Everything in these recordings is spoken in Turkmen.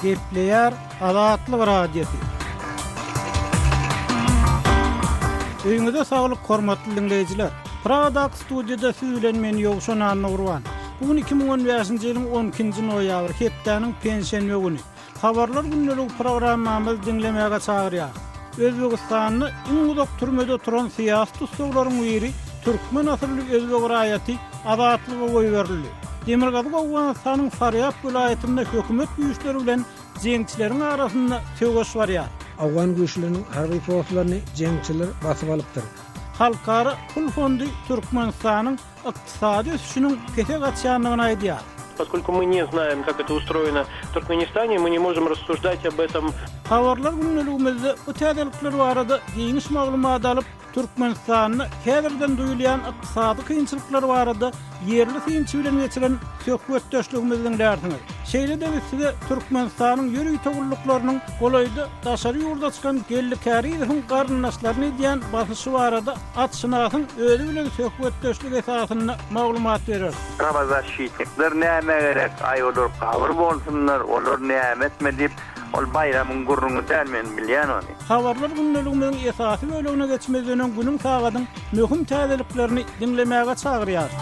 Gepleýär Azatlyk Radiosy. Öýüňize saglyk hormatly diňleýjiler. Pragadaky studiýada siz bilen men Ýowşan Annagurban. Bu gün 2015-nji ýylyň 12-nji noýabry, hepdäniň penşenbe güni. Habarlar gündeligi programmamyzy diňlemäge çagyrýarys. Özbegistanda iň uzak türmede oturan syýasy tussaglaryň biri türkmen asylly özbek raýaty azatlyga goýberildi. Demirgazyk Owganystanyň Farýab welaýatynda hökümet güýçleri bilen jeňçileriň arasynda söweş barýar. Owgan güýçleriniň harby postlaryny jeňçiler basyp alypdyr. Halkara pul fondy Türkmenistanyň ykdysady ösüşiniň pese gaçýandygyny aýdýar. Poskolku my ne znaem kak eto ustroeno w Turkmenistane, my ne možem rassuzdat ob etom. Habarlar gündeligimizde bu täzelikler barada giňiş maglumat alyp, Türkmenistanda häzirden duýulýan ykdysady kynçylyklar barada ýerli synçy bilen geçiren söhbetdeşligimizi diňlärsiňiz. Şeýle-de biz size Türkmenistanyň ýörite gulluklarynyň golaýda daşary ýurda çykan Geldi Kärizowyň garyndaşlaryna edýän basyşy barada atşynasyň özi bilen söhbetdeşlik esasynda maglumat bereris. Prawozaşçitnikler nämä gerek, aý olar gabyr bolsunlar, olar näme etme diýip, ol baýramyň gürrüňi däl, men bilýän ony. Habarlar gündeligimiziň esasy bölegine geçmezden öň günüň sagadyň möhüm täzeliklerini diňlemäge çagyrýarys.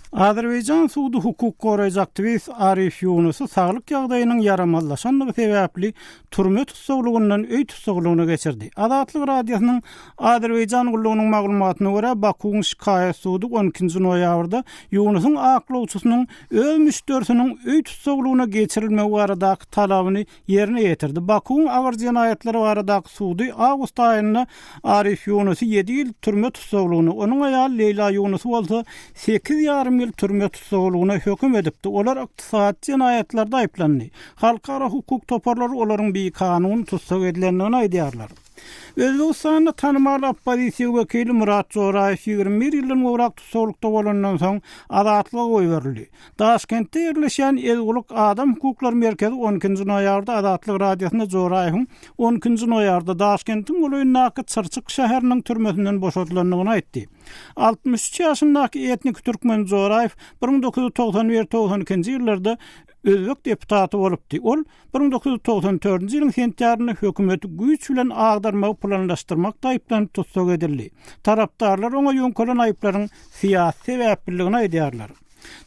Azerbaýjan sudy hukuk goraýjy aktiwist Arif Ýunusy saglyk ýagdaýynyň ýaramazlaşandygy sebäpli türme tussaglygyndan öý tussaglygyna geçirdi. Azatlyk Radiosynyň Azerbaýjan gullugynyň maglumatyna görä, Bakuwyň şikaýat sudy on ikinji noýabrda Ýunusyň aklawçysynyň öz müşderisiniň öý tussaglygyna geçirilmegi baradaky talabyny ýerine ýetirdi. Bakuwyň agyr jenaýatlar baradaky sudy awgust aýynda Arif Ýunusy ýedi ýyl türme tussaglygyna, onuň aýaly Leýla Ýunusy bolsa sekiz ýarym ýyl türme tussaglygyna höküm edipdi. Olar ykdysady jenaýatlarda aýyplandy. Halkara hukuk toparlary olaryň bikanun tussag edilendigini aýdýarlar. Özbegistanda tanymal oppozisiýa wekili Myrat Joraýew 21 ýyldan gowrak tussaglykda bolandan soň azatlyga goýberildi. Daşkentde ýerleşýän Ezgulyk adam hukuklary merkezi on ikinji noýabrda Azatlyk Radiosyna Joraýewiň on ikinji noýabrda Daşkentiň golaýyndaky Çyrçyk şäheriniň türmesinden boşadylandygyny aýtdy. 63 ýaşyndaky etniki türkmen Joraýew 1991 92-nji ýyllarda özbek deputaty bolupdy. Ol 1994-nji ýylyň sentýabrynda hökümeti güýç bilen agdarmagy planlaşdyrmakda aýyplanyp tussag edildi. Tarapdarlar oňa ýöňkelen aýyplaryň syýasy sebäpliligini aýdýarlar.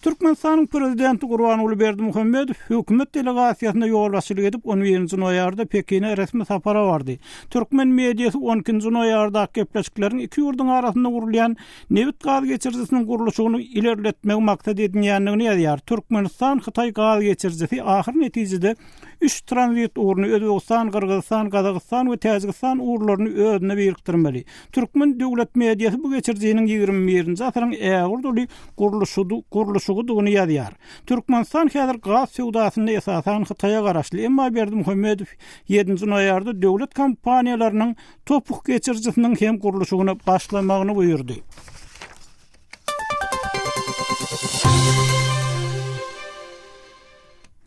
Türkmenistanyň Prezidenti Gurbanguly Berdimuhamedow hökümet delegasiýasyna ýolbaşçylyk edip, on birinji noýabrda Pekine resmi sapara bardy. Türkmen mediasy on ikinji noýabrdaky gepleşikleriň iki ýurduň arasynda gurulýan nebit-gaz geçirijisiniň gurluşygyny ilerletmegi maksat edinýändigini ýazýar. Türkmenistan-Hytaý gaz geçirijisi ahyr netijede üç tranzit ugruny, Özbegistan, Gyrgyzystan, Gazagystan we Täjigistan ugurlaryny özüne birikdirmeli. Türkmen döwlet mediasy bu geçirijiniň ýigrimi birinji asyryň ägirt uly gurluşygydygyny ýazýar. Türkmenistan häzir gaz söwdasynda esasan Hytaýa garaşly, emma Berdimuhamedow ýedinji noýabrda döwlet kompaniýalarynyň Topuk geçirijisiniň hem gurluşygyna başlamagyny buýurdy.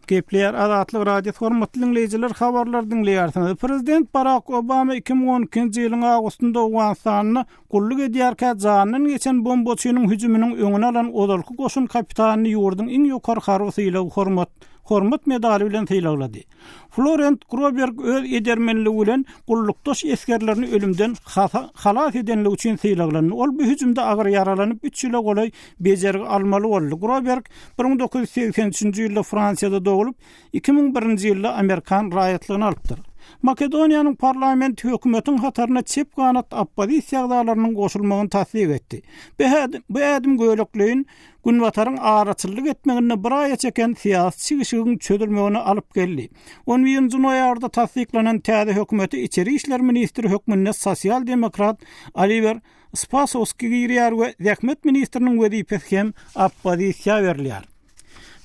Gepleýär Azatlyk Radiosy hormatly diňleýjiler habarlary diňleýärsiňiz. Prezident Barak Obama 2012-nji ýylyň awgustynda Owganystanda gulluk edýärkä janyndan geçen bombaçynyň hüjüminiň öňüni alan ozalky goşun kapitanyny ýurduň iň ýokary harby sylagy hormat Hormat medaly bilen sylaglady. Florent Groberg öz edermenligi bilen gullukdaş esgerlerini ölümden halas edenligi üçin sylaglandy. Ol bu hüjümde agyr ýaralanyp, üç ýyla golaý bejergi almaly boldy. Groberg 1983-nji ýylda Fransiýada doglup, 2001-nji ýylda amerikan raýatlygyny alypdyr. Makedoniýanyň parlamenti hökümetiň hataryna çep ganat oppozisiýa agzalarynyň goşulmagyny tassyk etdi. Bu ädim bölekleýin Günbataryň araçyllyk etmeginde bir aýa çeken syýasy çigişigiň çözülmegine alyp geldi. On birinji noýabrda tassyklanan täze hökümete içeri işler ministri hökmünde sosial demokrat Oliwer Spasowski girýär we zähmet ministriniň wezipesi hem oppozisiýa berilýär.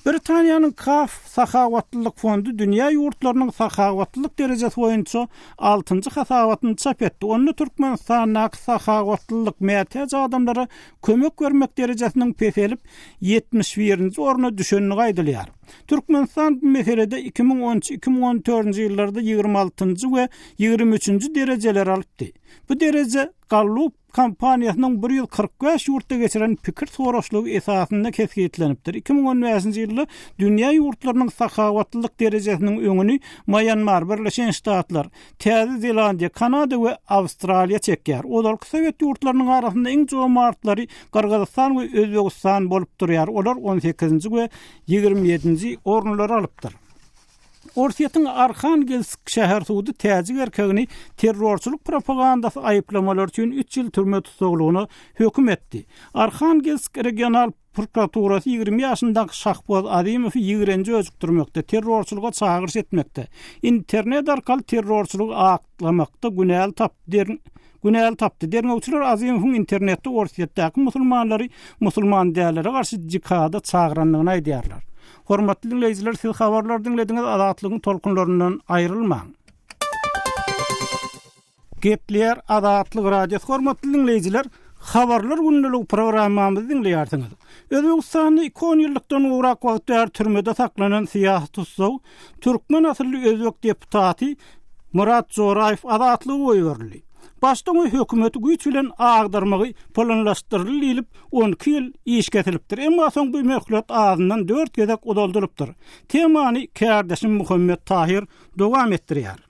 Britaniýanyň Kaf sahawatlylyk fondy dünýä ýurtlarynyň sahawatlylyk derejesi boýunça altynjy hasabatyny çap etdi. Onda Türkmenistandaky sahawatlylyk mätäç adamlara kömek bermek derejesiniň peselip, 71-nji orna düşendigi aýdylýar. Türkmenistan bu meselede 2013, 2014-nji ýyllarda 26-njy we 23-nji derejeleri alypdy. Bu dereje Gallup. kompaniýasynyň 145 ýurtda geçiren pikir soraşlygy esasynda kesgitlenipdir. 2015-nji ýylda dünýä ýurtlarynyň sahawatlylyk derejesiniň öňüni Mýanmar, Birleşen Ştatlar, Täze Zelandiýa, Kanada we Awstraliýa çekýär. Ozalky sowet ýurtlarynyň arasynda iň jomartlary Gyrgyzystan we Özbegistan bolup durýar, olar on sekizinji we 27-nji orunlary alypdyr. Orsýetiň Arhangelsk şäher sudy täjik erkegini terrorçylyk propagandasy aýyplamalary üçin üç ýyl türme tussaglygyna höküm etdi. Arhangelsk regional prokuraturasy 20 ýaşyndaky Şahboz Azymowy ýigrenji öjükdirmekde, terrorçylyga çagyryş etmekde, internet arkaly terrorçylygy aklamakda günäli tapdy. Günäli tapdy. Derňewçiler Azymowyň internetde Orsýetdäki musulmanlary musulman dällere garşy jihada çagyrandygyny aýdýarlar. Hormatly diňleýjiler, siz habarlary diňlediňiz, Azatlygyň tolkunlaryndan aýrylmaň. Gepleýär Azatlyk Radiosy hormatly diňleýjiler, Habarlar gündeligi programmamyzy diňleýärsiňiz. Özbegistanda iki onýyllykdan gowrak wagt bäri türmede saklanan syýasy tussag, türkmen asylly özbek deputaty Myrat Joraýew azatlyga goýberildi. Başda oňa hökümeti güýç bilen agdarmagy planlaşdyryldy diýlip, 12 ýyl iş kesilipdir. Emma soň bu möhlet azyndan dört gezek uzaldylypdyr. Temany kärdeşim Muhammet Tahyr dowam etdirýär.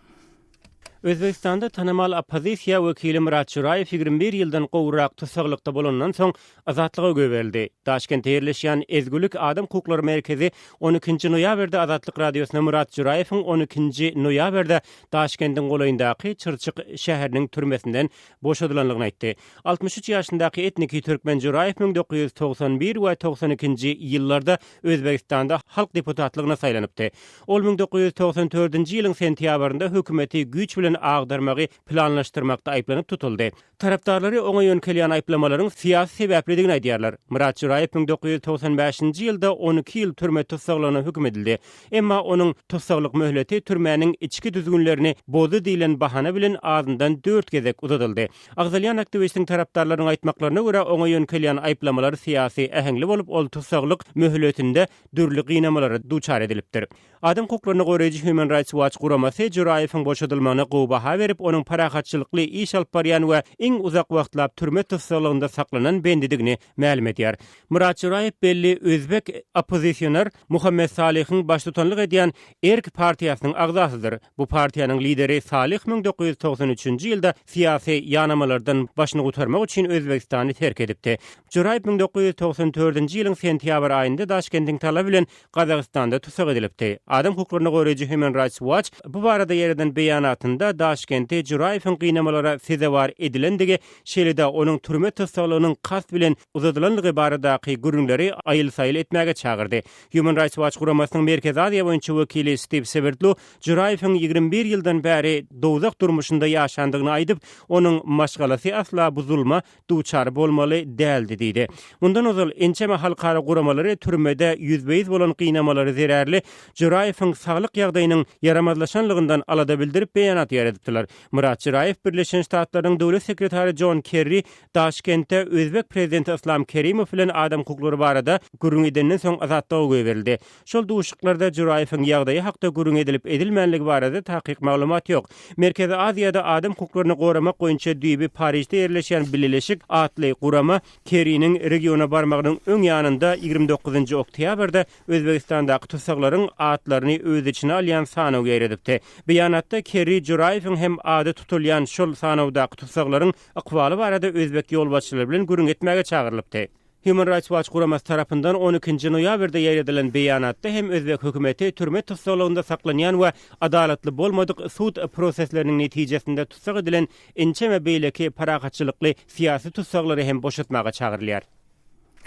Özbegistanda tanymal oppozisiýa wekili Myrat Juraýew 21 ýyldan gowrak tussaglykda bolandan soň azatlyga goýberildi. Daşkentde ýerleşýän Ezgulik adam hukuklary merkezi on ikinji noýabrda Azatlyk Radiosyna Myrat Juraýewiň on ikinji noýabrda Daşkendiň golaýyndaky Çyrçyk şäheriniň türmesinden boşadylandygyny aýtdy. 63 ýaşyndaky etniki türkmen Juraýew 1991 we 92-nji ýyllarda Özbegistanda halk deputatlygyna saýlanypdy. Ol 1994-nji ýylyň sentýabrynda hökümeti güýç bilen agdarmagy planlaşdyrmakda aýyplanyp tutuldy. Tarapdarlary oňa ýöňkelýän aýyplamalaryň syýasy sebäplidigini aýdýarlar. Myrat Juraýew 1995-nji ýylda 12 ýyl türme tussaglygyna höküm edildi. Emma onuň tussaglyk möhleti türmäniň içki düzgünlerini bozdy diýlen bahana bilen azyndan dört gezek uzadyldy. Agzalýan aktiwistiň tarapdarlarynyň aýtmaklaryna görä, oňa ýöňkelýän aýyplamalar syýasy äheňli bolup, ol tussaglyk möhletinde dürli gynamalara duçar edilipdir. Adam hukuklaryny goraýjy Human Rights Watch guramasy Juraýewiň boşadylmagyna gowy baha berip, onuň parahatçylykly iş alyp barýan we iň uzak wagtlap türme tussaglygynda saklanan bendidigini mälim edýär. Myrat Juraýew belli özbek oppozisioner Muhammet Salyhyň baştutanlyk edýän Erk partiýasynyň agzasydyr. Bu partiýanyň lideri Salyh 1993-nji ýylda syýasy ýanamalardan başyny gutarmak üçin Özbegistany terk edipdi. Juraýew 1994-nji ýylyň sentýabr aýynda Daşkendiň talaby bilen Gazagystanda tussag edilipdi. Adam hukuklaryny goraýjy Human Rights Watch bu barada ýaýradan beýanatynda Daşkentde Juraýewiň gynamalara sezewar edilendigi, şeýle-de onuň türme tussaglygynyň kast bilen uzadylandygy baradaky gürrüňleri aýyl-saýyl etmäge çagyrdy. Human Rights Watch guramasynyň Merkezi Aziýa boýunça wekili Stiw Swerdlu Juraýewiň 21 ýyldan bäri dowzah durmuşynda ýaşandygyny aýdyp, onuň maşgalasy asla bu zulma duçar bolmaly däldi diýdi. Mundan ozal ençeme halkara guramalary türmede ýüzbe-ýüz bolan gynamalary zerarly Juraýewiň saglyk ýagdaýynyň ýaramazlaşanlygyndan alada bildirip beýanat ýaýradypdylar. Myrat Juraýew Birleşen Ştatlaryň Döwlet sekretary Jon Kerri Daşkentde özbek prezidenti Yslam Kerimow bilen adam hukuklary barada gürrüň edenden soň azatlyga goýberildi. Şol duşuşyklarda Juraýewiň ýagdaýy hakda gürrüň edilip-edilmänligi barada takyk maglumat ýok. Merkezi Aziýada adam hukuklaryny goramak boýunça düýbi Parižde ýerleşýän Bileleşik atly gurama Kerriniň regiona barmagynyň öň ýanynda 29-njy oktýabrda Özbegistandaky tussaglaryň atlaryny öz içine alýan sanaw ýaýradypdy. Beýanatda Kerri Juraýewiň hem ady tutulýan şol sanawdaky tussaglaryň ykbaly barada özbek ýolbaşçylary bilen gürrüň etmäge çagyrylypdy. Human Rights Watch guramasy tarapyndan on ikinji noýabrda ýaýradylan beýanatda hem özbek hökümeti türme tussaglygynda saklanýan we adalatly bolmadyk sud prosesleriniň netijesinde tussag edilen ençeme beýleki parahatçylykly syýasy tussaglary hem boşatmaga çagyrylýar.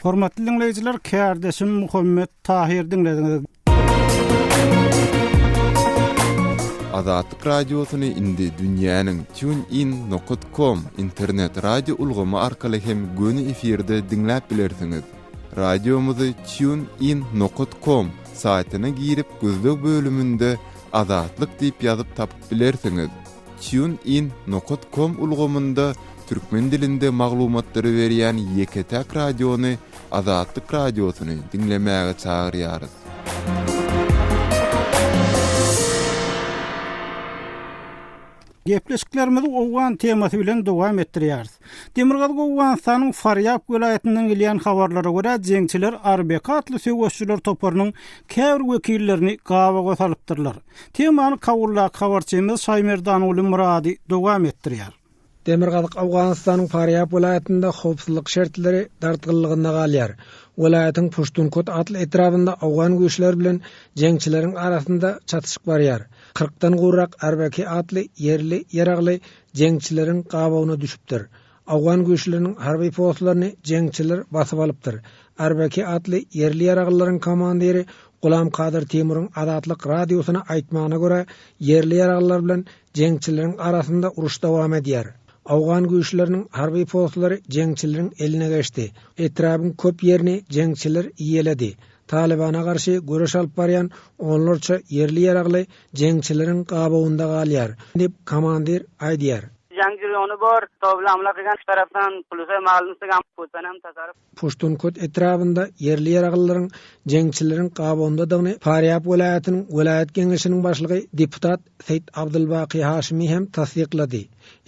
Hormatly diňleýjiler, kärdeşim Muhammet Tahyr diňlediňiz. Azatlyk Radiosyny indi dünýäniň TuneIn nokat com internet radio ulgamy arkaly hem göni efirde diňläp bilersiňiz. Radiomyzy TuneIn nokat com saýtyna girip gözleg bölüminde Azatlyk diýip ýazyp tapyp bilersiňiz. TuneIn nokat com ulgamynda türkmen dilinde maglumatlary berýän ýeke-täk radiony Azatlyk Radiosyny diňlemäge çagyrýarys. Gepleşiklerimizi owgan temasy bilen dowam etdirýäris. Demirgazyk Owganystanyň Farýab welaýatyndan gelýän habarlara görä, jeňçiler Arbeka atly söweşijiler toparynyň käbir wekillerini gabawa salypdyrlar. Temany Kabuldaky habarçymyz Şaýmerdanguly Myrady dowam etdirýär. Demirgazyk Owganystanyň Farýab welaýatynda howpsuzlyk şertleri dartgynlygynda galýar. Welaýatyň Puştunkot atly etrabynda owgan güýçleri bilen jeňçileriň arasynda çatyşyk barýar. Kyrkdan gowrak Arbaki atly ýerli ýaragly jeňçileriň gabawyna düşüpdir. Owgan güýçleriniň harby postlaryny jeňçiler basyp alypdyr. Arbaki atly ýerli ýaraglylaryň komandiri Gulam Kadyr Timuryň Azatlyk Radiosyna aýtmagyna görä, ýerli ýaraglylar bilen jeňçileriň arasynda uruş dowam edýär. Owgan güýçleriniň harby postlary jeňçileriň eline geçdi. Etrabyň köp ýerini jeňçiler eýeledi. Talybana garşy göreş alyp barýan onlarça ýerli ýaragly jeňçileriň gabawynda galýar, diýip, komandir aýdýar. Jaň jürýony bor, tobla amla kygan şu tarapdan pulusa malyn sygam putanam tasarruf. Puştunkot etrabynda ýerli ýaraglylaryň jeňçileriň gabawyndadygyny Farýab welaýatynyň welaýat geňeşiniň başlygy deputat Seýit Abdulbaky Haşimi hem tassyklady.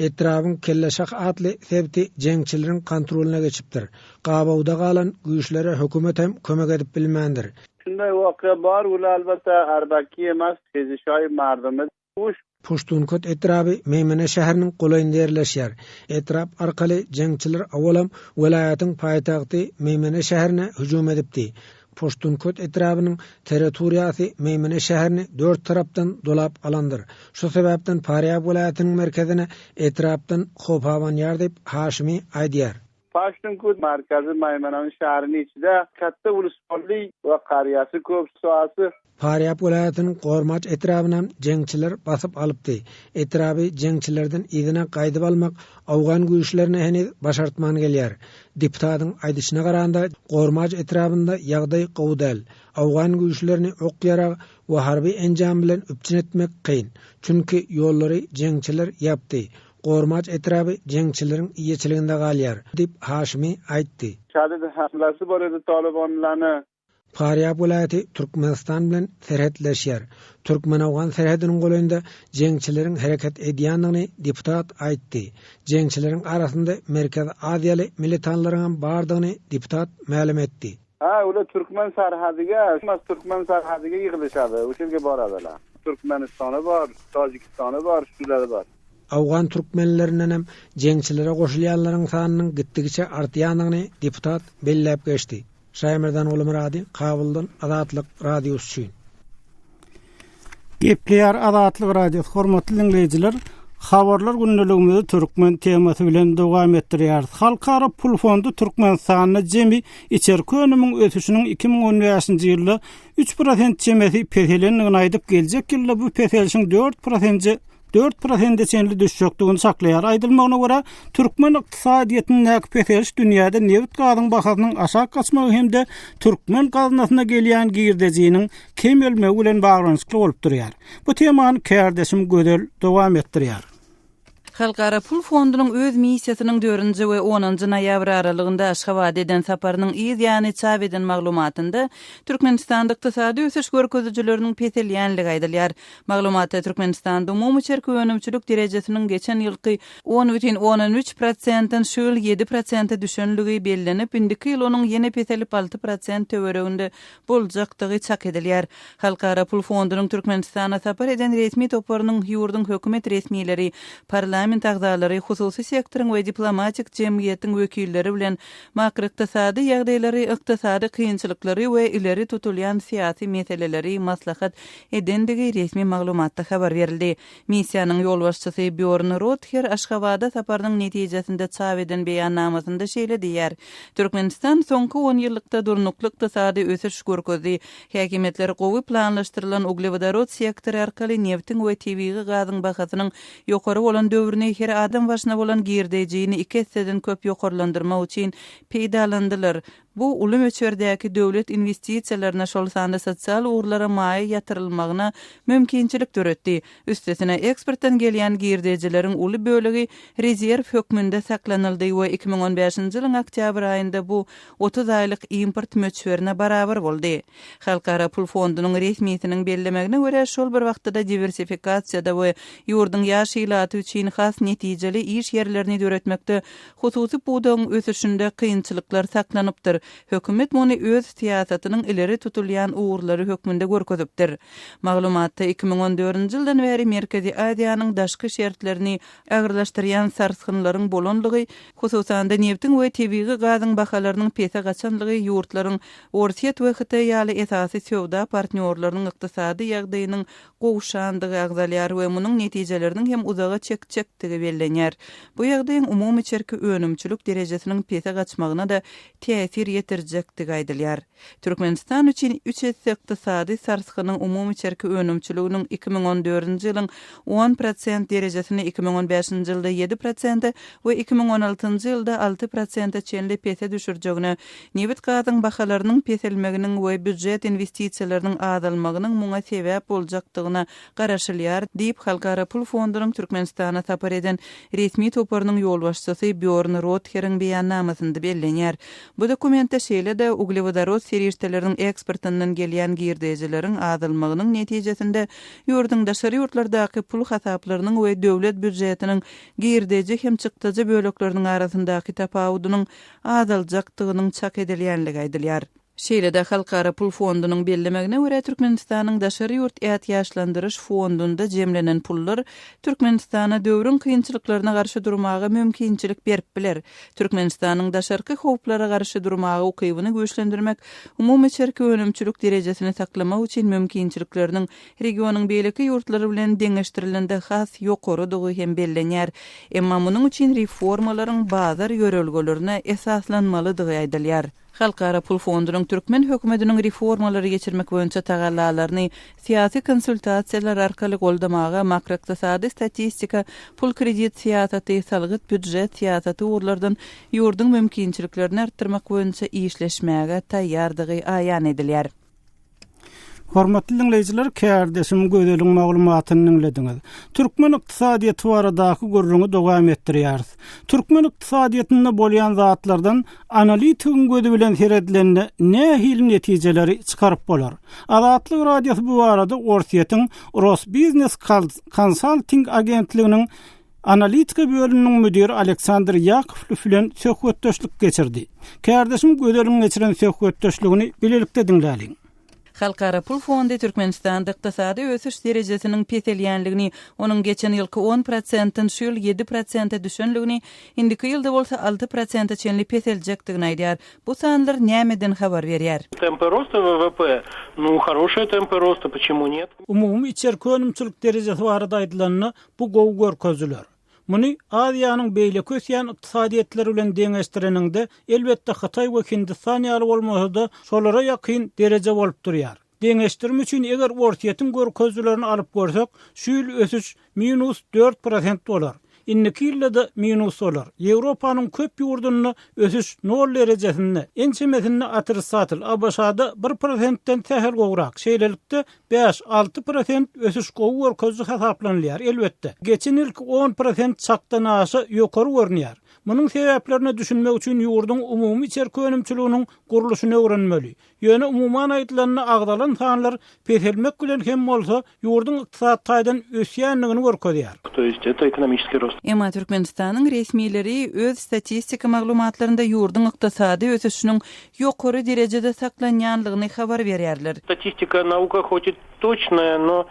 Etrabyň Kelleşah atly sebiti jeňçileriň kontrolyna geçipdir. Gabawda galan güýçlere hökümet hem kömek edip bilmändir. Şunday wakya bar ul elbetde erbaki emas hezişaý mardymy uş. Puştunkot etraby Meýmene şäheriniň golaýynda ýerleşýär. Etrap arkaly jeňçiler owalam welaýatyň paýtagty Meýmene şäherine hüjüm edipdi. Puştunkot etrabynyň territoriýasy Meýmene şäherini dört tarapdan dolap alandyr. Şu sebäpden Farýab welaýatynyň merkezine etrapdan howp abanýar diýip, Haşimi aýdýar. Paştunkut markazy Maýmananyň şäheriniň içide katta ulusbolly we karýasy köp soasy. Farýab welaýatynyň Gormaç etrabynam jeňçiler basyp alypdy. Etraby jeňçilerden yzyna gaýdyp almak owgan güýçlerine heniz başartman gelýär. Deputatyň aýdyşyna garanda, Gormaç etrabynda ýagdaý gowy däl. Owgan güýçlerini ok-ýarag we harby enjam bilen üpjün etmek kyn. Çünki ýollary jeňçiler ýapdy. Gormaç etraby jeňçileriň eýeçiliginde galýar, diýip, Haşimi aýtdy. Şadid hamlasy bor edi Talybanlany. Farýab welaýaty Türkmenistan bilen serhetleşýär. Türkmen-owgan serhediniň golaýynda jeňçileriň hereket edýändigini deputat aýtdy. Jeňçileriň arasynda Merkezi Aziýaly militanlaryňam bardygyny deputat mälim etdi. Ha ular türkmen sarhadiga emas türkmen sarhadiga ýygylyşady oşa ýerge baradilar. Türkmenistany bar, Tajikistany bar, şulary bar. Owgan türkmenlerindenem jeňçilere goşulýanlaryň sanynyň gitdigiçe artýandygyny deputat belläp geçdi. Şaýmerdan Gulmyrady, Kabuldan Azatlyk Radiosy üçin. Gepleýär Azatlyk Radiosy hormatly diňleýjiler, habarlar gündeligimizi türkmen temasy bilen dowam etdirýäris. Halkara pul fondy Türkmenistanda jemi içerki önümiň ösüşiniň 2015-nji ýylda 3 prosent çemesi peselendigini aýdyp, geljek ýylda bu peselişiň 4 prosente dört prosente çenli düşjekdigini çaklaýar. Aýdylmagyna görä, türkmen ykdysadyýetindäki peseliş dünýäde nebit-gazyň bahasynyň aşak gaçmagy hem-de türkmen gaznasyna gelýän girdejiniň kemelmegi bilen baglanyşykly bolup durýar. Bu temany kärdeşim Gözel dowam etdirýär. Halkara pul fondunyň öz missiýasynyň dördünji we onunjy noýabr aralygynda Aşgabada eden saparynyň yz ýany çap eden maglumatynda Türkmenistanda ykdysady ösüş görkezijileriniň peselýänligi aýdylýar. Maglumatda Türkmenistanda umumy içerki önümçilik derejesiniň geçen ýylky 10,3 prosentden şu ýyl 7 prosente düşenligi bellenip, indiki ýyl onuň ýene peselip 6 prosent töwereginde boljakdygy çak edilýär. Halkara pul fondunyň Türkmenistana sapar eden resmi toparynyň ýurduň hökümet resmileri, parlament agzalary, hususy sektoryň we diplomatik jemgyýetiň wekilleri bilen makroykdysady ýagdaýlary, ykdysady kynçylyklary we ileri tutulýan syýasy meseleleri maslahat edendigi resmi maglumatda habar berildi. Missiýanyň ýolbaşçysy Býorn Rother Aşgabada saparynyň netijesinde çap eden beýannamasynda şeýle diýýär, Türkmenistan soňky onýyllykda durnukly ykdysady ösüş görkezdi. Häkimiýetler gowy planlaşdyrylan uglewodorod sektory arkaly nebtiň we tebigy gazyň bahasynyň ýokary bolan döwrüni her adam başyna bolan girdejini iki esseden köp ýokarlandyrmak üçin peýdalandylar. Bu uly möçberdäki döwlet inwestisiýalaryna, şol sanda sosial ugurlara maýa ýatyrylmagyna mümkinçilik döretdi. Üstesine, eksportdan gelýän girdejileriň uly bölegi rezerw hökmünde saklanyldy we 2015-nji ýylyň oktýabr aýynda bu 30 aýlyk import möçberine barabar boldy. Halkara pul fondunyň resmisiniň bellemegine görä, şol bir wagtda-da diwersifikasiýada we ýurduň ýaş ilaty üçin has netijeli iş ýerlerini döretmekde hususy pudagyň ösüşinde kynçylyklar saklanypdyr. Hökümet muny öz syýasatynyň ileri tutulýan ugurlary hökmünde görkezipdir. Maglumatda 2014-nji ýyldan bäri Merkezi Aziýanyň daşky şertlerini agyrlaşdyrýan sarsgynlaryň bolanlygy, hususan-da nebtiň we tebigy gazyň bahalarynyň pese gaçanlygy ýurtlaryň Orsýet we Hytaý ýaly esasy söwda partnýorlarynyň ykdysady ýagdaýynyň gowşandygy agzalýar we munuň netijeleriniň hem uzaga çekjekdigi bellenýär. Bu ýagdaýyň umumy içerki önümçilik derejesiniň pese gaçmagyna-da täsir ýetirjekdigi aýdylýar. Türkmenistan üçin üç esse ykdysady sarsgynyň umumy içerki önümçiliginiň 2014-nji ýylyň on prosent derejesini 2015-nji ýylda ýedi prosente we 2016-njy ýylda alty prosente çenli pese düşürjegine, nebit-gazyň bahalarynyň peselmeginiň we býujet inwestisiýalarynyň azalmagynyň muňa sebäp boljakdygyna garaşylýar, diýip, Halkara pul fondunyň Türkmenistana sapar eden resmi toparynyň ýolbaşçysy Býorn Rotheriň beýannamasynda bellenýär. Bu dokumentde şeýle-de uglewodorod serişdeleriniň eksportyndan gelýän girdejileriň azalmagynyň netijesinde ýurduň daşary ýurtlardaky pul hasaplarynyň we döwlet býujetiniň girdeji hem çykdajy bölekleriniň arasyndaky tapawudynyň azaljakdygynyň çak edilýänligi aýdylýar. Şeýle-de, Halkara pul fondunyň bellemegine görä, Türkmenistanyň daşary ýurt ätiýaçlandyryş fondunda jemlenen pullar Türkmenistana döwrüň kynçylyklaryna garşy durmaga mümkinçilik berip biler. Türkmenistanyň daşarky howplara garşy durmaga ukybyny güýçlendirmek, umumy içerki önümçilik derejesini saklamak üçin mümkinçilikleriniň regionyň beýleki ýurtlary bilen deňeşdirilende has ýokarydygy hem bellenýär. Emma munuň üçin reformalaryň bazar ýörelgelerine esaslanmalydygy aýdylýar. Halkara pul fondunyň türkmen hökümetiniň reformalary geçirmek boýunça tagallalaryny syýasy konsultasiýalar arkaly goldamaga, makroykdysady statistika, pul-kredit syýasaty, salgyt-býujet syýasaty ugurlardan ýurduň mümkinçiliklerini artdyrmak boýunça işleşmäge taýýardygy aýan edilýär. Hormatly diňleýjiler, kärdeşim Gözeliň maglumatyny diňlediňiz. Türkmen ykdysadyýeti baradaky gürrüňi dowam etdirýäris. Türkmen ykdysadyýetinde bolýan zatlardan analitigiň gözi bilen seredilende nähili netijeleri çykaryp bolar? Azatlyk Radiosy bu barada Orsýetiň Rosbiznes Consulting agentliginiň Analitika bölüminiň müdiri Aleksandr Ýakowlew bilen söhbetdeşlik geçirdi. Kärdeşim Gözeliň geçiren söhbetdeşligini bilelikde diňläliň. Halkara pul fondy Türkmenistanda ykdysady ösüş derejesiniň peselýänligini, onuň geçen ýylky on prosentden şu ýyl ýedi prosente düşenligini, indiki ýylda bolsa alty prosente çenli peseljekdigini aýdýar. Bu sanlar nämeden habar berýär? Tempy rosta WWP, nu, horoşye tempy rosta, poçemu net? Umumy içerki önümçilik derejesi barada aýdylanda, Bu gowy görkezijiler. Muny Aziýanyň beýleki ösýän ykdysadyýetleri bilen deňeşdireniňde, elbetde Hytaý we Hindistan ýaly bolmasa-da, şolara ýakyn dereje bolup durýar. Deňeşdirme üçin eger Orsýetiň görkezijilerini alyp görsek, şu ýyl ösüş minus dört prosent bolar. Indiki ýylda-da minus bolar. Ýewropanyň köp ýurdunda ösüş nol derejesinde, ençemesinde otrisatel, ABŞ-da bir prosentden sähel gowrak. Şeýlelikde, Bäş, 6% ösüş gowy görkeziji hasaplanylýar. Elbetde, geçen ýylky 10% çakdan aşa ýokary görünýär. Munuň sebäplerine düşünmek üçin ýurduň umumy içerki önümçiliginiň gurluşyny öwrenmeli. Ýöne umuman aýdylanda agzalan sanlar peselmek bilen hem bolsa ýurduň ykdysady taýdan ösýändigini görkezýär. To ýest eto ekonomiçeskiý rost. Emma Türkmenistanyň resmileri öz statistika maglumatlarynda ýurduň ykdysady ösüşiniň ýokary derejede saklanýanlygyny habar berýärler. Statistika nauka hoç i toçnaýa, no,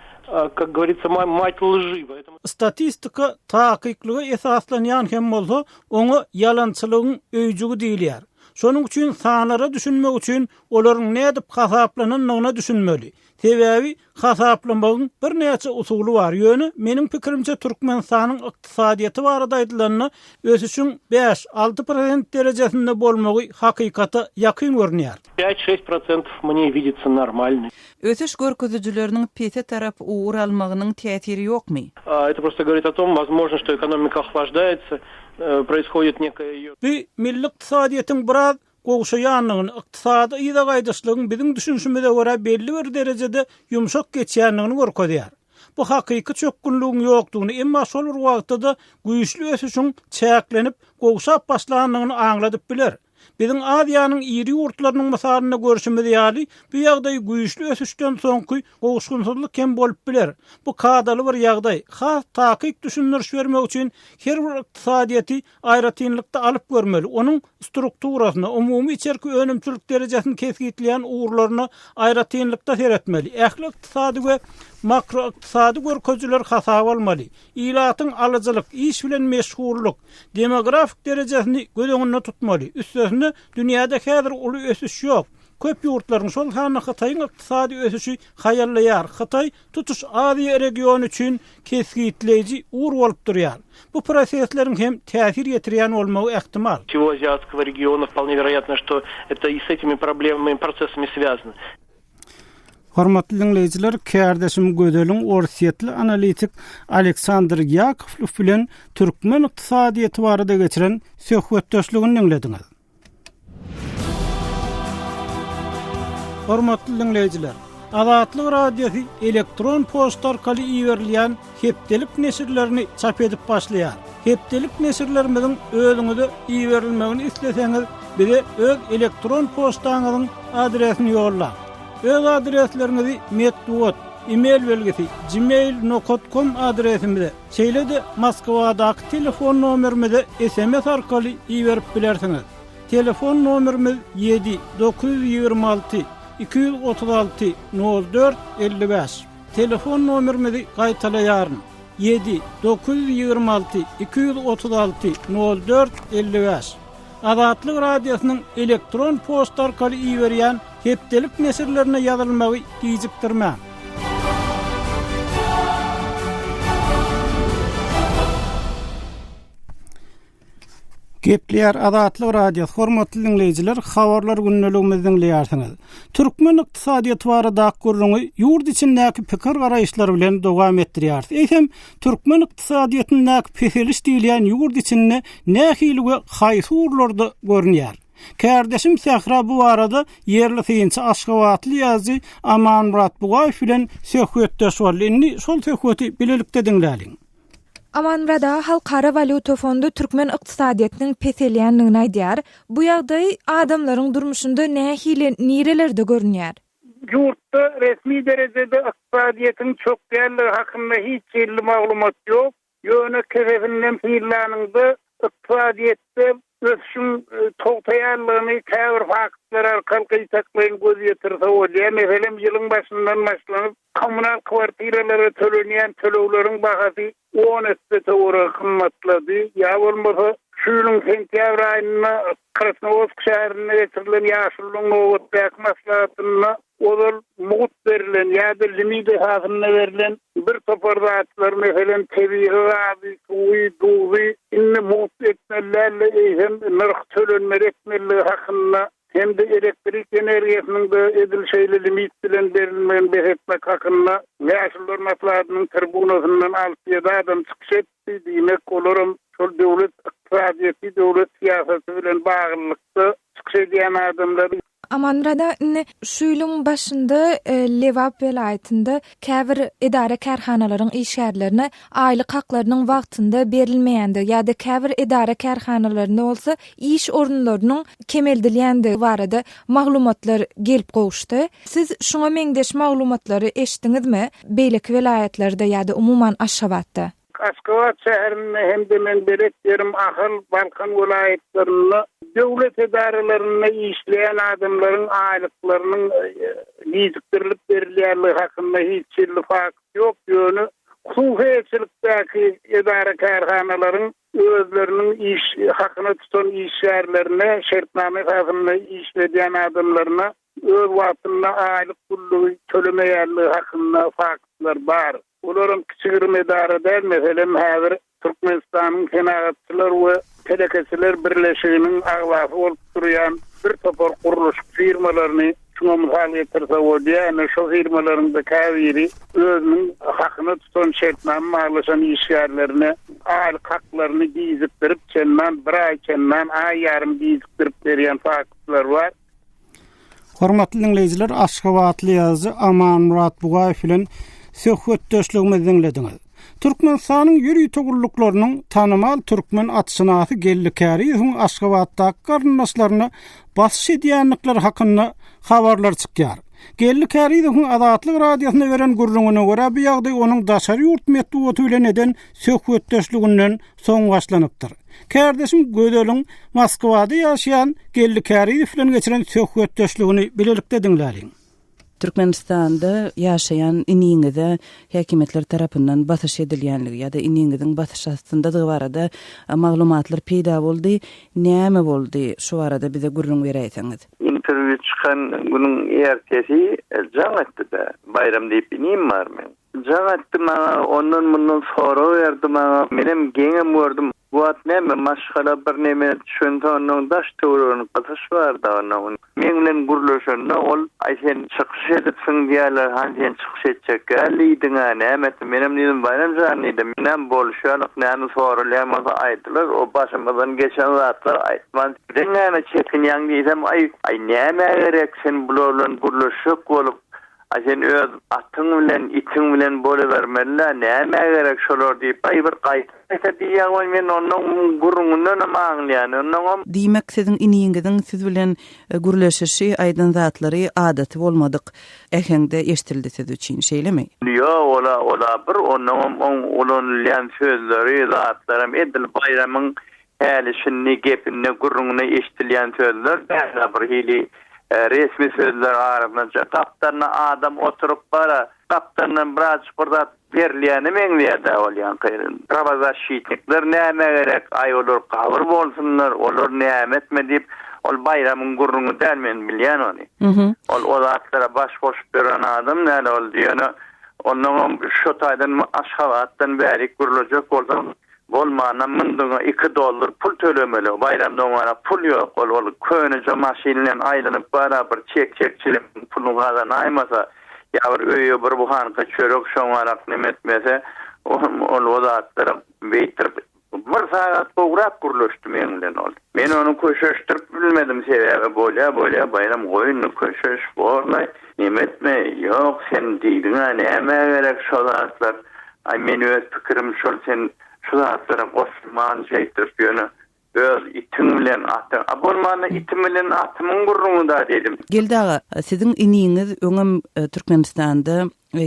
kak goworitsya, mat lži, poetomu. Statistika takyklyga esaslanýan hem bolsa, oňa ýalançylygyň öýjügi diýilýär. Şonuň üçin sanlara düşünmek üçin olaryň nädip hasaplanandygyna düşünmeli. Sebäbi hasaplamagyň birnäçe usuly bar, ýöne meniň pikirimçe Türkmenistanyň ykdysadyýeti barada aýdylanda ösüşiň bäş, alty prosent derejesinde bolmagy hakykata ýakyn görünýär. Pять, şest prosentow mne widitsya normalnyy. Ösüş görkezijileriniň pese tarap ugur almagynyň täsiri ýokmy? Eto prosto goworit o tom, wozmožno, çto ekonomika ohlaždaetsya, proishodit nekaya eýo. Bu milli ykdysadyýetiň biraz. gowşaýandygyny, ykdysady yza gaýdyşlygyň biziň düşünişimize görä belli bir derejede ýumşak geçýändigini görkezýär. Bu hakyky çökgünligiň ýokdugyny, emma şol bir wagtda-da güýçli ösüşiň çäklenip, gowşap başlandygyny aňladyp biler. Biziň Aziýanyň iri ýurtlarynyň mysalynda görşümiz ýaly, bu ýagdaý güýçli ösüşden soňky gowuşgynsyzlyk hem bolup biler. Bu kadaly bir ýagdaý. Has takyk düşündiriş bermek üçin her bir ykdysadyýeti aýratynlykda alyp görmeli, onuň strukturasyna, umumy içerki önümçilik derejesini kesgitleýän ugurlaryna aýratynlykda seretmeli, ähli ykdysady we makroykdysady görkezijileri hasaba almaly, ilatyň alyjylyk, iş bilen meşgullyk, demografik derejesini göz öňünde tutmaly. Üstesine, dünýäde häzir uly ösüş ýok. Köp ýurtlaryň, şol sanda Hytaýyň ykdysady ösüşi haýallaýar. Hytaý tutuş Aziýa regiony üçin kesgitleýji ugur bolup durýar. Bu prosesleriň hem täsir ýetirýän bolmagy ähtimal. Всего азиатского региона вполне вероятно, что это и с этими проблемами, процессами связано. Hormatly diňleýjiler, kärdeşim Gözeliň orsýetli analitik Aleksandr Ýakowlew bilen türkmen ykdysadyýeti barada geçiren söhbetdeşligini diňlediňiz. Hormatly diňleýjiler, Azatlyk Radiosy elektron poçta arkaly iberilýän hepdelik neşirlerini çap edip başlaýar. Hepdelik neşirlerimiziň özüňize iberilmegini isleseňiz, bize öz elektron poçtaňyzyň adresini ýollaň. Öz adresleriňizi metbugat, e-mail belgisi, gmail nokat kom adresimize, şeýle-de Moskwadaky telefon nomerimize sms arkaly iberip bilersiňiz. Telefon nomerimiz ýedi, 926 236 04 55. Telefon nomerimizi gaýtalaýaryn, ýedi, 926 236 04 55. Azatlyk Radiosynyň elektron poçta arkaly iberýän hepdelik neşirlerine ýazylmagy gijikdirmäň. Gepleýär Azatlyk Radiosy, hormatly diňleýjiler, habarlar gündeligimizi diňleýärsiňiz. Türkmen ykdysadyýeti baradaky gürrüňi ýurt içindäki pikir-garaýyşlar bilen dowam etdirýäris. Eýsem, türkmen ykdysadyýetindäki peseliş diýilýän ýurt içinde nähili we haýsy ugurlarda görünýär? Kärdeşim Sähra bu barada ýerli synçy aşgabatly ýazyjy Amanmyrat Bugaýew bilen söhbetdeş boldy. Indi şol söhbeti bilelikde diňläliň. Amanmyrat aga, Halkara walýuta fondy türkmen ykdysadyýetiniň peselýändigini aýdýar. Bu ýagdaý adamlaryň durmuşynda nähili, nirelerde görünýär? Ýurtda resmi derejede ykdysadyýetiň çökýänligi hakynda hiç hili maglumat ýok. Ýöne kesesinden synlanyňda ykdysadyýetde ösüşiň togtaýanlygyny käbir faktlar arkaly gytaklaýyn göz ýetirse bolýar. Meselem, ýylyň başyndan başlanyp kommunal kwartiralara tölenýän tölegleriň bahasy on esse töweregi gymmatlady. Ýa bolmasa, şu ýylyň sentýabr aýynda Krasnowodsk şäherinde geçirilen ýaşululygyň nobatdaky maslahatynda ozal mugt berlen ýa-da limit esasynda berlen bir topar zatlar, meselem, tebigy gazy, suwy, duzy indi mugt etmeli däl-de, eýsem, nyrh tölenmeli etmelidigi hakynda hem-de elektrik energiýasynyň-da edil şeýle limit bilen berilmegini bes etmek hakynda Ýaşulular maslahatynyň tribunasyndan alty-ýedi adam çykyş etdi. Diýmek, olaram şol döwlet ykdysadyýeti, döwlet syýasaty bilen baglylykda çykyş edýän adamlar. Amanmyrat aga, indi şu ýylyň başynda Lebap welaýatynda käbir edara-kärhanalaryň işgärlerine aýlyk haklarynyň wagtynda berilmeýändigi ýa-da käbir edara-kärhanalarynda bolsa iş orunlarynyň kemeldilýändigi barada maglumatlar gelip gowuşdy. Siz şuňa meňzeş maglumatlary eşitdiňizmi beýleki welaýatlarda ýa-da umuman Aşgabatda? Aşgabat şäherinde hem-de meň belet ýerim Ahal, Balkan welaýatlarynda döwlet edaralarynda işleýän adamlaryň aýlyklarynyň gijikdirilip berilýänligi hakynda hiç hili fakt ýok, ýöne hususy eýeçilikdäki edara-kärhanalaryň özleriniň iş hakyna tutan işgärlerine, şertnama esasynda işledýän adamlaryna öz wagtynda aýlyk pullugy tölemeýänligi hakynda faktlar bar. Olaram kiçi-girim edara däl, meselem, häzir Türkmenistanyň Senagatçylar we telekeçiler birleşiginiň agzasy bolup durýan bir topar gurluşyk firmalaryny şuňa mysal getirse bolýar. Ine, şo firmalaryň-da käbiri özüniň hakyna tutan, şertnama baglaşan işgärlerine. aýlyk haklaryny gijikdirip, çendan bir aý, çendan aý ýarym gijikdirip berýän faktlar bar. Hormatly diňleýjiler, aşgabatly ýazyjy Amanmyrat Bugaýew bilen söhbetdeşligimizi diňlediňiz. Türkmenistanyň ýörite gulluklarynyň tanymal türkmen atşynasy Geldi Käriýewiň Aşgabatdaky garyndaşlaryna basyş edýändikleri hakynda habarlar çykýar. Geldi Kärizowyň Azatlyk Radiosyna beren gürrüňine görä, bu ýagdaý onuň daşary ýurt metbugaty bilen eden söhbetdeşliginden soň başlanypdyr. Kärdeşim Gözeliň Moskwada ýaşaýan Geldi Kärizow bilen geçiren söhbetdeşligini bilelikde diňläliň. Türkmenistanda ýaşaýan iniňize häkimiýetler tarapyndan basyş edilýänligi ýa-da iniňiziň basyş astyndadygy barada maglumatlar peýda boldy. Näme boldy? Şu barada bize gürrüň beräýseňiz. Interwýu çykan günüň ertesi jaň etdi-de, Baýram diýip inim bar meň. Jaň etdi maňa, ondan-mundan sorag berdi maňa. Menem geňem gördüm. Bu wagt näme, maşgala birneme düşünse onnoň daş-töweregini gysyş bar-da onnoň. Meň bilen gürleşende ol, Aý sen çykyş edipsiň diýýärler, hany sen çykyş etjek däl diýdiň-ä, näme etdiň? Menem diýdim, Baýram jan diýdim, näme bolşy ýalyk, näme soralýan bolsa aýdylar, o başymyzdan geçen zatlary aýtman, sen näme çekinýäň diýsem, Aý, aý nämä gerek sen bular bilen gürleşjek bolup, Aý sen öz atyň bilen, itiň bilen bolubermeli-dä, nämä gerek şolar diýip, aý bir gaýta-gaýta diýýär goý, men onnoň gürrüňindenem aňlaýan, onnoňam. Diýmek, siziň iniňiziň siz bilen gürleşişi, aýdan zatlary adaty bolmadyk äheňde eşdildi siz üçin, şeýlemi? Ýok, ol-a, ol-a bir, onnoňam oň ulanylýan sözleri, zatlaram edil Baýramyň Häli-şindi gepinde, gürrüňinde eşidilýän sözler däl-de, bir hili resmi sözler arasynda gapdalynda adam oturyp bara, gapdalyndan birazjyk bir zat berilýäne meňzeýär-dä ol ýaňky. Prawozaşçitnikler nämä gerek, aý olar gabyr bolsunlar, olar näme etme diýip, ol Baýramyň gürrüňi däl, men bilýän ony. Ol o zatlara baş goşup ýören adam däl ol, ýöne onnoňam şo taýdan Aşgabatdan bärik gürlejek bolsaň, Bolmanda mundyňa iki dollar pul tölemeli. Baýramda oňara pul ýok. Ol ol köneje maşyn bilen aýlanyp bara bir çek-çek çilimiň puluny gazanaýmasa, ýa bir öýe bir buhanka çörek şoňarak neme etmese, ol o zatlara beýtdirip bir sagat gowrak gürleşdi meň bilen ol. Men ony köşeşdirip bilmedim sebäbi bolýa bolýa Baýram goý indi köşeş borlaý neme etme ýok sen diýdiňä nämä gerek şo zatlar aý men öz pikirim şol sen şu zatlara goşulman şeýtdirip ýöne öz itiň bilen atyň a bolmanda itim bilen atymyň gürrüňida diýdim. Geldi aga, siziň iniňiz öňem Türkmenistanda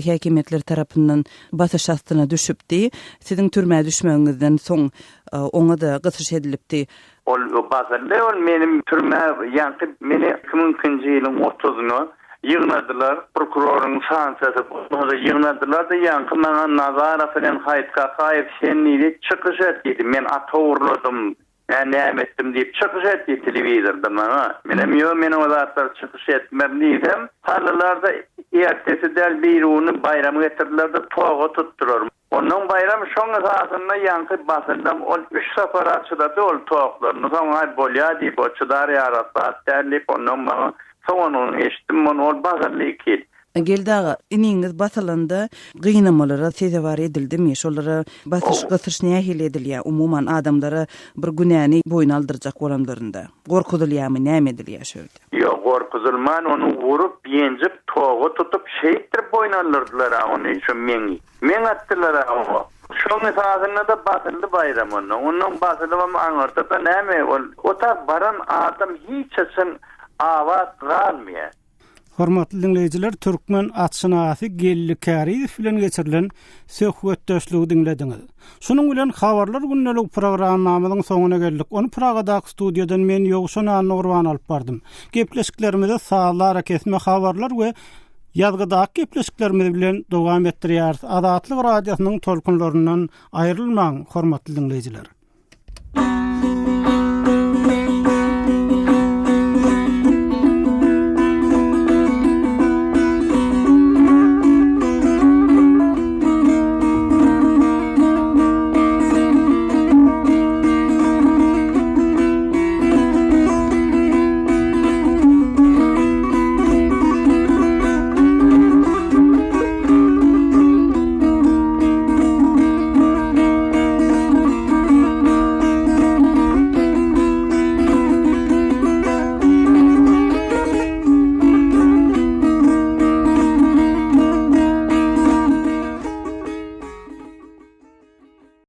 häkimiýetler tarapyndan basyş astyna düşüpdi. Siziň türmä düşmegiňizden soň oňa-da gysyş edilipdi. Ol basyldy, ol meni türmä ýaňky meni 2002-nji ýylyň otuzyna ýygnadylar, prokuroryň sanksiýasy bolmasa ýygnadylar-da, ýaňky maňa Nazarow bilen Haýyt Kakaýew sen diýdi, çykyş et diýdi, men at ogurladym, Men näme etdim diýip çykyş etdi telewizorda maňa. Menem ýok men o zatlar çykyş etmem diýsem, saldylarda ertesi däl birigüni Baýramy getirdiler-de toga tutdular. Onnoň Baýram şoň esasynda ýaňky basyldam ol üç sapara çydady ol toklaryny soň aý bolýa diýip o çydar ýarak zat däl diýip onnoň maňa soňunyny eşitdim ony ol basyldy iki ýyl. Geldi aga, iniňiz basylanda gynamalara sezewar edildimi? Şolara basyş, gysyş nähili edilýär? Umuman, adamlara bir günäni boýun aldyrjak bolanlarynda, gorkuzylýarmy, näme edilýär şu ýerde? Ýok, gorkuzylman, ony urup, ýenjip, toga tutup, şeýtdirip boýun aldyrdylar-a ony, şo meňi. Meň atdylar-a oňa. Şoň esasynda-da basyldy Baýram onda. Onnoň basylybam aňyrda-da näme, ol otag baran adam hiç haçan abat galmaýar. Hormatly diňleýjiler, türkmen atşynasy Geldi Kärizow bilen geçirilen söhbetdeşligi diňlediňiz. Şunuň bilen Habarlar gündeligi programmamyzyň soňuna geldik. Ony Pragadaky studiýadan men Ýowşan Annagurban alyp bardym. Gepleşiklerimizi sazly arakesme habarlar we ýazgydaky gepleşiklerimiz bilen dowam etdirýäris. Azatlyk Radiosynyň tolkunlaryndan aýrylmaň, hormatly diňleýjiler!